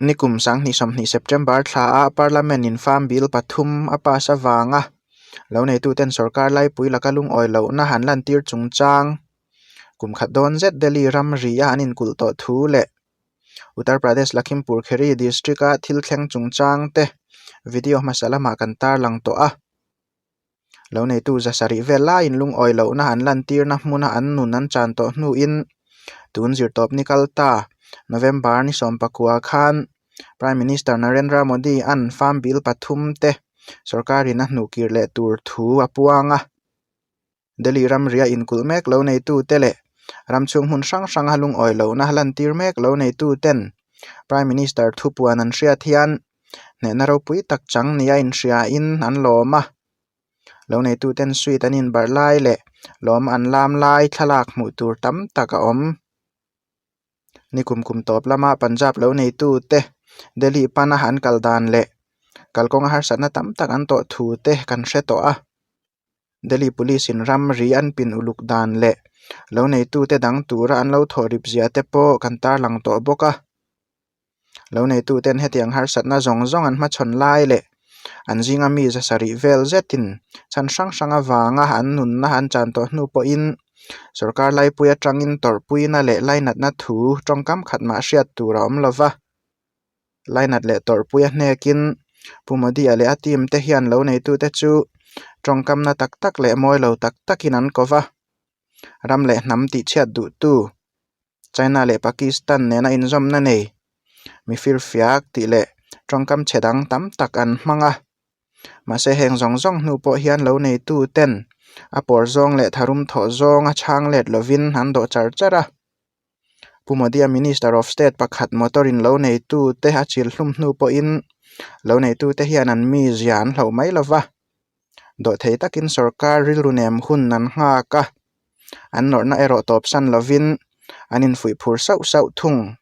Nikum 2020 September thla a Parliament in Farm Bill pathum a pass avanga loneituten sorkar laipui laka lungawi lohna an lantir chungchang kum khat dawn zet Delhi ramri a an inkulh tawh thu leh Uttar Pradesh Lakhimpur Kheri district a thil thleng chungchang te video hmasa lamah kan tarlang tawh a. Loneitu za sarih vel laiin lungawi lohna an lantirna hmuna an nun an chan tawh hnuin tun zirtawp ni kal ta November ni sawmpakua khan Prime Minister Narendra Modi an Farm Bill pathum te sorkarin a hnuhkir leh tur thu a puang a. Delhi ramria inkulh mek lo neitute leh ram chhung hmun hrang hranga lungawi lohna lantir mek lo neituten Prime Minister thupuan an hriat hian hnehna ropui tak chang nia inhriain an lawm a. Lo neituten sweet an inbarh lai leh lawm an lam lai thlalak hmuh tur tam tak a awm. Nikum kum tawp lama Punjab lo neitute Delhi pana an kal dan leh kalkawnga harsatna tam tak an tawh thu te kan hre tawh a. Delhi Police in ramri an pin uluk dan leh lo neitute dang tura an lo thawh rip zia te pawh kan tarlang tawh bawk a. Lo neituten hetiang harsatna zawng zawng an hmachhawn lai leh an zinga mi za sarih vel zetin chhan hrang hrang avanga an nunna an chan tawh hnu pawhin sorkar laipui atangin tawrhpuina leh lainatna thu tawngkam khat mah hriat tur a awm lova. Lainat leh tawrhpui a hnekin Pu Modi-a leh a team te hian lo neitute chu tawngkamna tak tak leh mawi lo tak takin an ko va. Ram leh hnam tihchhiat duhtu China leh Pakistan nena inzawmna nei mi firfiak tih leh tawngkam chhe dang tam tak an hmang a. Mahse heng zawng zawng hnu pawh hian lo neitu ten a pawr zawng leh tharum thawh zawnga chhang let lovin an dawh char char a. Pu Modi-a Minister of State pakhat motor in lo neitu te a chil hlum hnu pawhin lo neitu te hian an mizia an hloh mai lova. Dawhthei takin sorkar rilru nem hun an nghak a, an nawrhna erawh tawpsan lovin an infuih phur sauh sauh thung.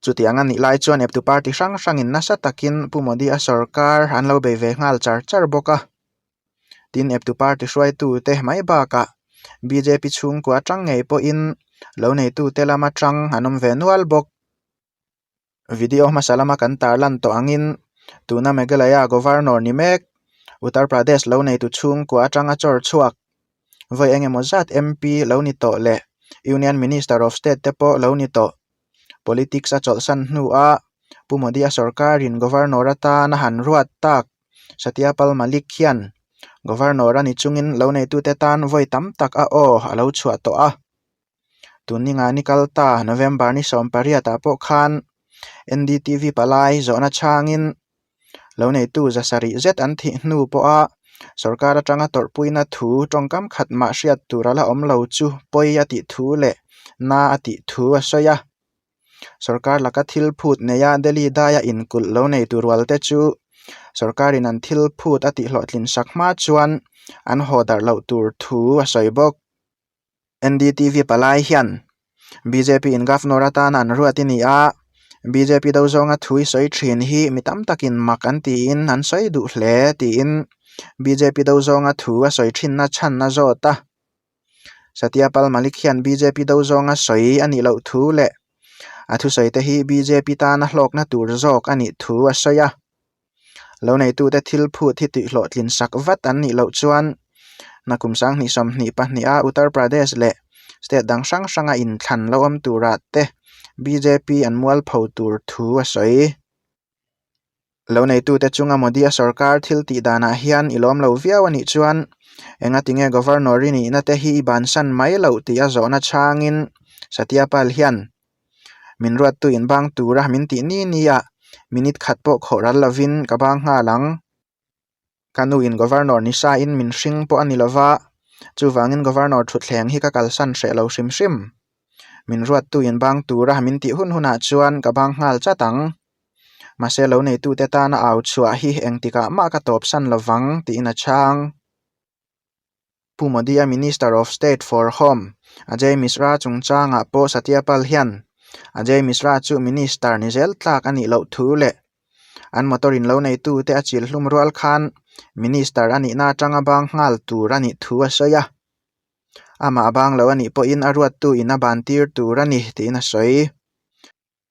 Chutiang a nih lai chuan eptu party hrang hrangin nasa takin Pu Modi-a sorkar an lo bei ve nghal char char bawk a. Tin, eptu party hruaitute mai bakah bjp chhungkua atang ngei pawhin lo neitute lam atang an awm ve nual bawk. Video hmasa lama kan tarlan tawh angin tuna Meghalaya Governor ni mek Uttar Pradesh lo neitu chhungkua atanga chawr chhuak vawi eng emaw zat MP lo ni tawh leh Union Minister of State te pawh lo ni tawh. Politics a chawlhsan hnua Pu Modi-a sorkarin Governor atana han ruat tak Satyapal Malik hian Governor a ni chungin lo neitute tan vawi tam tak a aw a lo chhuah tawh a. Tun ni nga ni kal ta November ni 18 ah pawh khan NDTV palai zawhna chhangin lo neitu za sarih zet an thih hnu pawha sorkar atanga tawrhpuina thu tawngkam khat mah hriat tur a la awm lo chu pawi a tih thu leh na a tih thu a sawi a. Sorkar laka thil phut neia Delhi daia inkulh lo nei tur rual te chu sorkarin an thil phut a tihhlawhtlin sak hma chuan an haw darh loh tur thu a sawi bawk. NDTV palai hian bjp in Governor atana an ruat i ni a, bjp do zawnga thu i sawi thin hi mi tam takin mak an tiin an sawi duh hle tiin bjp do zawnga thu a sawi thinna chhan a zawt a. Satyapal Malik hian bjp do zawnga sawi a nih loh thu leh a thusawi te hi bjp tana hlawkna tur zawk a nih thu a sawi a. Lo neitute thil phut hi tihhlawhtlin sak vat an nih loh chuan nakum 2022 a Uttar Pradesh leh state dang hrang hranga inthlan lo awm turah te bjp an mualpho tur thu a sawi. Lo neitute chunga Modi a sorkar thil tih danah hian i lawm lo viau a nih chuan engatinge Governor i nihna te hi i bansan mai loh tih a zawhna chhangin Satyapal hian Min ruattu in bang tura min tih ni ni a, minute khat pawh khawh ral lovin ka bang nghal ang. Ka nu in Governor ni sa in min hring pawh a ni lova, chuvangin Governor thutthleng hi ka kalsan hreh lo hrim hrim. Min ruattu in bang tura min tih hun hunah chuan ka bang nghal chat ang. Mahse lo neitute tana au chhuah hi engtikah mah ka tawpsan lovang tiin a chhang. Pu Modi-a Minister of State for Home, Ajay Mishra chungchangah pawh Satyapal hian Ajay Mishra chu Minister ni zel tlak a nih loh thu leh an motor in lo neitute a chil hlum rual khan Minister a nihna atanga bang nghal tur a nih thu a sawi a. Amah a bang lo a nih pawhin a ruattu in a ban tir tur a ni tiin a sawi.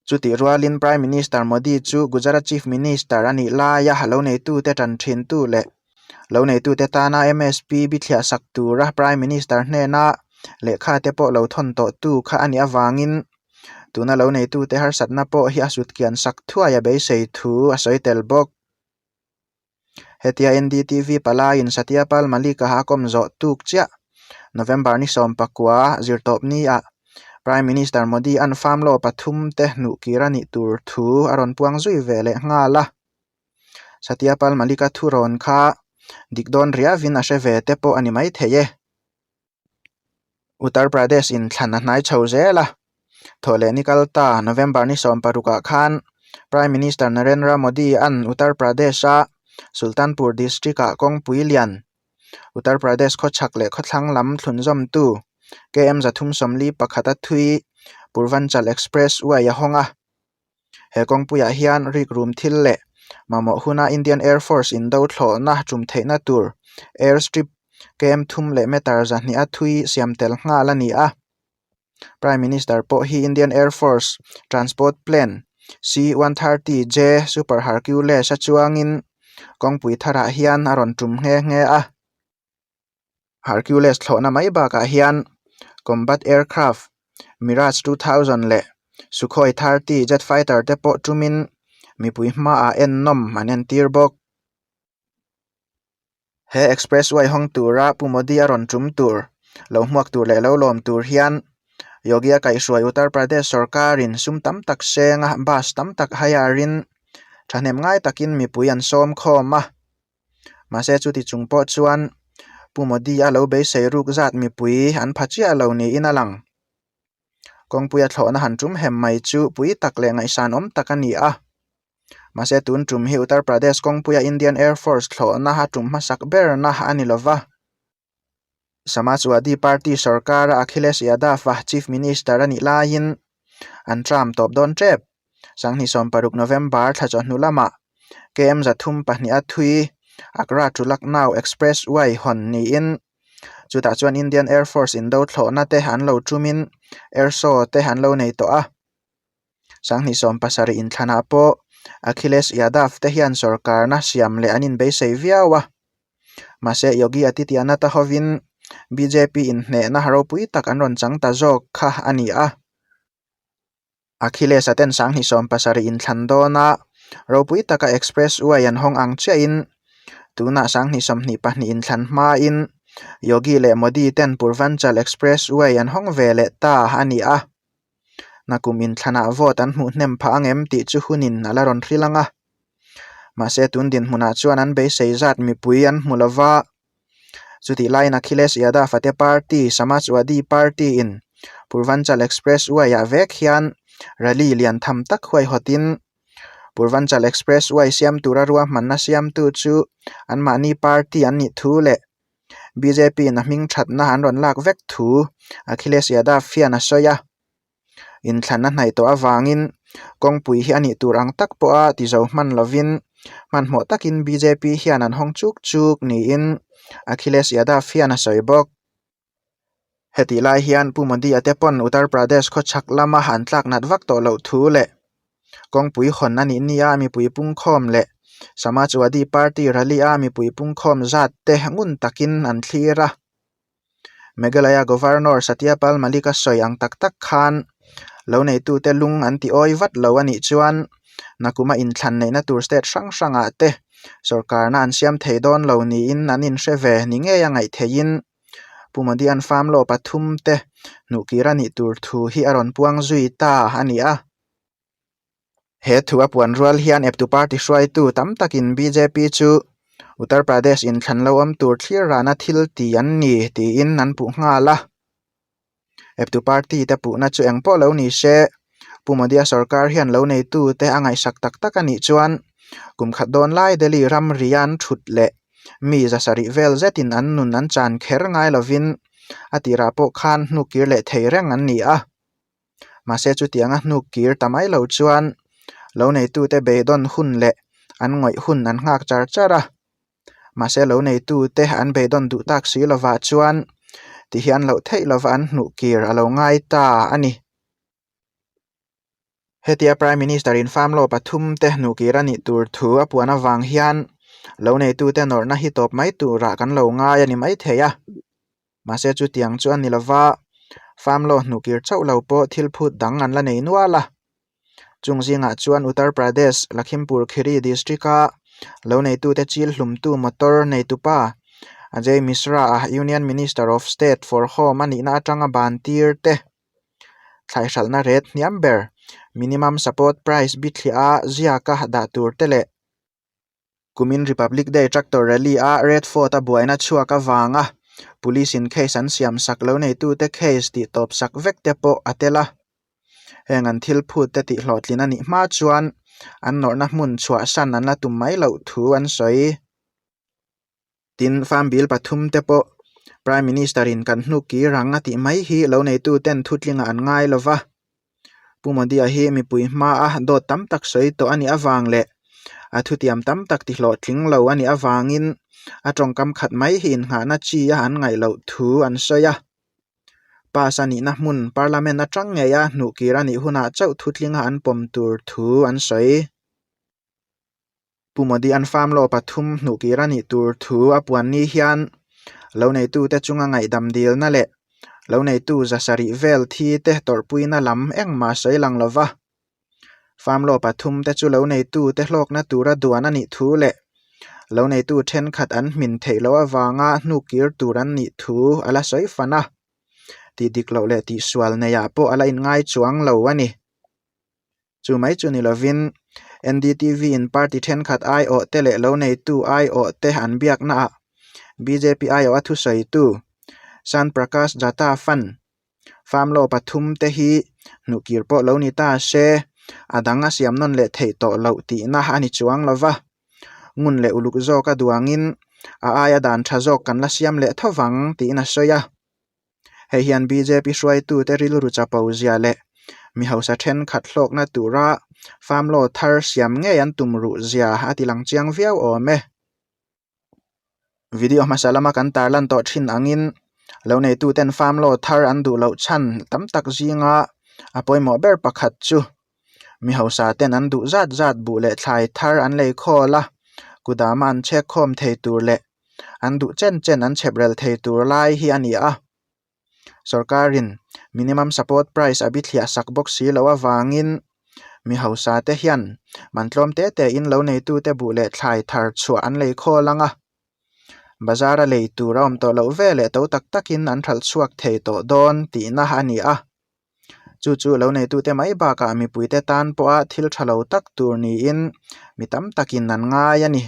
Chutih rualin Prime Minister Modi chu Gujarat Chief Minister a nih laia loneitute tan thintu leh loneitute tana MSP bithliah sak tura Prime Minister hnena lehkha te pawh lo thawn tawhtu kha a nih avangin tuna loneitute harsatna pawh hi a sutkian sak thuai a beisei thu a sawi tel bawk. Hetia NDTV palaiin Satyapal Malik-a a kawm zawh tuk chiah. November ni 19 zirtawp ni-ah Prime Minister Modi-a'n farm law pathum te hnuhkir a nih tur thu a rawn puang zui ve leh nghal a. Satyapal Malik-a thu rawn kha dik dawn riavin a hre ve te pawh a ni maithei e. Uttar Pradesh in thlan a hnai chho zel a, thawhleh ni kal ta November ni 16 ah khan Prime Minister Narendra Modi an Uttar Pradesh a Sultanpur district ah kawngpui lian Uttar Pradesh khawchhak leh khawthlang lam thlunzawmtu KM 341 a thui Purvanchal Expressway a hawng a. He kawngpuiah hian rikrum thil leh mamawh huna Indian Air Force indo thlawhna tum theihna tur airstrip KM thum leh meter 200 a thui siam tel nghal a ni a. Prime Minister pawh hi Indian Air Force transport plane C-130J Super Hercules a chuangin kawngpui tharah hian a rawn tum nghe nghe a. Hercules thlawhna mai bakah hian combat aircraft Mirage 2000 leh Sukhoi 30 jet fighter te pawh tumin mipui hmaah ennawm an entir bawk. He expressway hawng tura Pu Modi a rawn tum tur, lo hmuak tur leh lo lawm tur hian Yogi a kaihhruai Uttar Pradesh sorkarin sum tam tak senga bus tam tak hire-in thahnem ngai takin mipui an sawm khawm a. Mahse chuti chung pawh chuan Pu Modi a lo beisei ruk zat mipui an pha chiah lo niin a lang. Kawngpuia thlawhna han tum hem mai chu pui tak leh ngaihsan awm tak a ni a. Mahse tun tum hi Uttar Pradesh kawngpuia Indian Air Force thlawhna a tum hmasak berna a ni lova. Samajwadi Party sorkara Akhilesh Yadav-a Chief Minister a nih laiin an term tawp dawn tep. 2016 November thla chawhnu lamah KM 32 a thui Agra to Lucknow Expressway hawn niin chutah chuan Indian Air Force indo thlawhna te an lo tumin air show te an lo nei tawh a. 2017 inthlanah pawh Akhilesh Yadav te hian sorkarna siam leh an inbeisei viau a. Mahse Yogi Adityanath-a hovin BJP inhnehna ropui tak an rawn chang ta zawk kha a ni a. Akhilesh-a ten 2017 inthlan dawna ropui taka expressway an hawng ang chiahin tunah 2022 inthlan hmain Yogi leh Modi ten Purvanchal Expressway an hawng ve leh ta a ni a. Nakum inthlanah vote an hmuh hnem phah ang em tih chu hunin a la rawn hril ang a. Mahse tun dinhmunah chuan an beisei zat mipui an hmu lo va. Chutih laiin Akhilesh Yadav a te party Samajwadi Party in Purvanchal Expressway-ah vek hian rally lian tham tak huaihawtin Purvanchal Expressway siam tura ruahmanna siamtu chu anmahni party an nih thu leh BJP in a hming thatna an rawn lak vek thu Akhilesh Yadav hian a sawi a. Inthlanna hnaih tawh avangin kawngpui hi a nih tur ang tak pawha ti zo hman lovin hmanhmawh takin BJP hian an hawng chuk chuk niin Akhilesh Yadav hian a sawi bawk. Hetih lai hian Pu Modi-a te pawn Uttar Pradesh khawchhak lama an tlak nat vak tawh loh thu leh kawngpui hawn a nih nia mipui pungkhawm leh Samajwadi Party rally-a mipui pungkhawm zat te ngun takin an thlir a. Meghalaya Governor Satyapal Malik-a sawi ang tak tak khan loneitute lung an ti awi vat lo a nih chuan nakuma inthlan neihna tur state hrang hrangah te sorkarna an siam thei dawn lo niin an inhre ve ni ngei a ngaih theihin Pu Modi-a'n farm law pathum te hnuhkir a nih tur thu hi a rawn puang zui ta a ni a. He thu a puan rual hian eptu party hruaitu tam takin bjp chu Uttar Pradesh inthlan lo awm tur thlir rana thil ti an ni tiin an puh nghal a. Eptu party te puhna chu eng pawh lo ni se, Pu Modi-a sorkar hian lo neitute a ngaihsak tak tak a nih chuan kum khat dawn lai Delhi ramria an thut leh mi zasarih vel zetin an nun an chan kher ngai lovin a tirah pawh khan hnuk kir leh thei reng an ni a. Mahse chutianga hnuk kir ta mai lo chuan lo neitute beidawn hun leh an ngawih hun an nghak char char a. Mahse lo neitute an beidawn duh tak si lovah chuan tihian loh theih lova an hnuh kir a lo ngai ta a ni. Hetia Prime Minister in farm law pathum te hnukir a nih tur thu a puan avang hian lo neitute nawrhna hi tawp mai turah kan lo ngai a ni maithei a. Mahse chutiang chu a ni lova, farm law hnukir chauh lo pawh thil phut dang an la nei nual a. Chung zingah chuan Uttar Pradesh, Lakhimpur Kheri district-a lo neitute chil hlumtu motor neitupa Ajay Mishra-a Union Minister of State for Home a nihna atanga ban tir te thlaihralhna ret hniam ber minimum support price bithliah a ziaka dah tur te leh Kumin Republic Day Tractor Rally-a Red Fort-a buaina chhuak avanga Police-in case an siam sak lo neitute case tih tawp sak vek te pawh a tel a. Heng an thil phut te tih hlawhtlin a nih hma chuan an nawrhna hmun chhuahsan an la tum mai loh thu an sawi. Tin, farm bill pathum te pawh Prime Minister in kan hnuk kir ang a tih mai hi lo neitu ten thutlingah an ngai lo va. Pu Modi-a hi mipui hmaa dawt tam tak sawi tawh a nih avang leh a thutiam tam tak tihlawhtling lo a nih avangin a tawngkam khat mai hi innghahna chi a an ngaih loh thu an sawi a. Pass a nihna hmun Parliament atang ngeia hnuhkir a nih hunah chauh thutlinga an pawm tur thu an sawi. Pu Modi an farm law pathum hnuhkir a nih tur thu a puan ni hian lo neitute chunga ngaihdam dilna leh lo neitu za sarih vel thi te tawrhpuina lam engmah sawi lang lo va. Farm law pathum te chu lo neitute hlawkna tura duan a nih thu leh lo neitu thenkhat an hmin theih loh avanga hnuhkir tur an nih thu a la sawi fan a, tih dik loh leh tihsual neiah pawh a la inngai chuang lo a ni. Chu mai chu ni lovin NDTV in party thenkhat aiawh te leh lo neitu aiawh te an biaknaah bjp aiawh a thusawitu Sant Prakash Jata Fund farm law pathum te hi hnuhkir pawh lo ni ta se a dang a siam nawn leh theih tawh loh tihna a ni chuang lova. Ngun leh uluk zawk a duangin a aia dan tha zawk kan la siam leh tho vang tiin a sawi a. Hei hian bjp hruaitute rilru chapo zia leh mi hausa thenkhat hlawkna tura farm law thar siam ngei an tum ruh zia a ti lang chiang viau awm e. Video hmasa lama kan tarlan tawh thin angin lo neituten farm law thar an duh loh chhan tam tak zinga a pawimawh ber pakhat chu mi hausa ten an duh zat zat buh leh thlai thar an lei khawl a, kudama an chhek khawm thei tur leh an duh chen chen an chhep rel thei tur lai hi a ni a. Sorkarin minimum support price a bithliah sak bawk si loh avangin mi hausa te hian man tlawm te te in lo neitute buh leh thlai thar chhuah an lei khawl ang a. Bazar a lei tur a awm tawh loh veleh to tak takin an hralh chhuak thei tawh dawn tihna a ni a. Chu chu lo neitute mai bakah mipuite tan pawha thil tha lo tak tur niin mi tam takin an ngai a ni.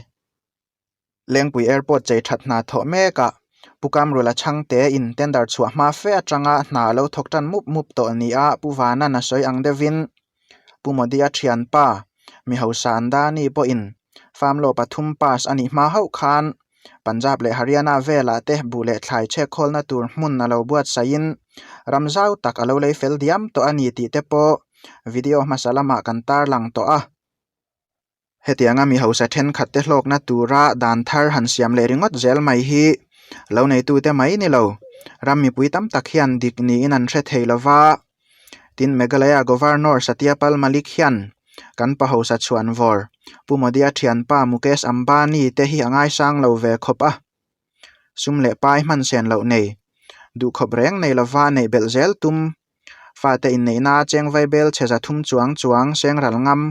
Lengpui Airport chei that hna thawh mekah Pu Kamrula Chhangte in tender chhuah hma fe atanga hna a lo thawk tan mup mup tawh nia Pu Vanan a sawi ang deuhin Pu Modi-a thianpa mi hausa Andani pawhin farm law pathum pass a nih hma hauh khan Punjab leh Haryana velah te buh leh thlai chhek khawlna tur hmun a lo buatsaihin ram zau tak a lo lei fel diam tawh a ni tih te pawh video hmasa lamah kan tarlang tawh a. Hetianga mi hausa thenkhat te hlawkna tura dan thar han siam leh ringawt zel mai hi lo neitute mai ni lo, ram mipui tam tak hian dik niin an hre thei lo va. Tin, Meghalaya Governor Satyapal Malik hian kan pa hausa chhuanvawr Pu Modi-a thianpa Mukesh Ambani te hi a ngaisang lo ve khawp a. Sum leh pai hman sen loh nei, duhkhawp reng nei lova neih belh zel tum, fate inneihna cheng vaibel chhe za thum chuang chuang seng ral ngam,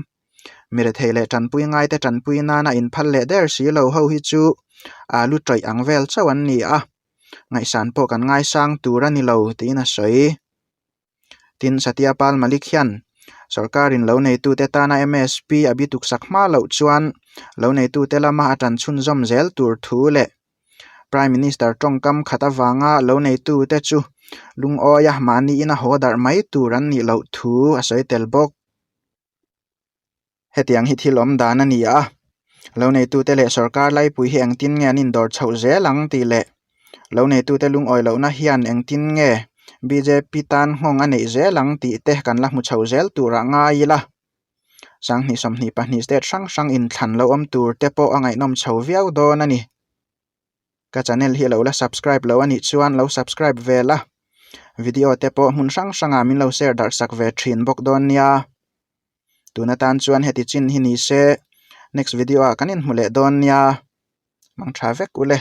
Mi rethei leh tanpui ngaite tanpui nana inphal leh der si lo ho hi chu alu tawih ang vel chauh an ni a, ngaihsan pawh kan ngaisang tur a ni lo tiin a sawi. Tin, Satyapal Malik hian sorkarin lo neitute tana MSP a bituksak hma loh chuan lo neitute lama a tan chhunzawm zel tur thu leh Prime Minister tawngkam khat avanga lo neitute chu lungawia mahniin a haw darh mai tur an nih loh thu a sawi tel bawk. Hetiang hi thil awm dan a ni a, lo neitute leh sorkar laipui hi engtin nge an indawr chhoh zel ang tih leh lo neitute lungawi lohna hian engtin nge bjp tan nghawng a neih zel ang tih te kan la hmu chho zel turah ngai ila. Sanghnih 22 state hrang hrang inthlan lo awm tur te pawh a ngaihnawm chho viau dawn a ni. Ka channel hi lo la subscribe lo a nih chuan lo subscribe ve la, video te pawh hmun hrang hrangah min lo share darh sak ve thin bawk dawn nia. Tun atan chuan heti chin hi ni se next video ah kan inhmu leh dawn nia. Mang tha vek ule.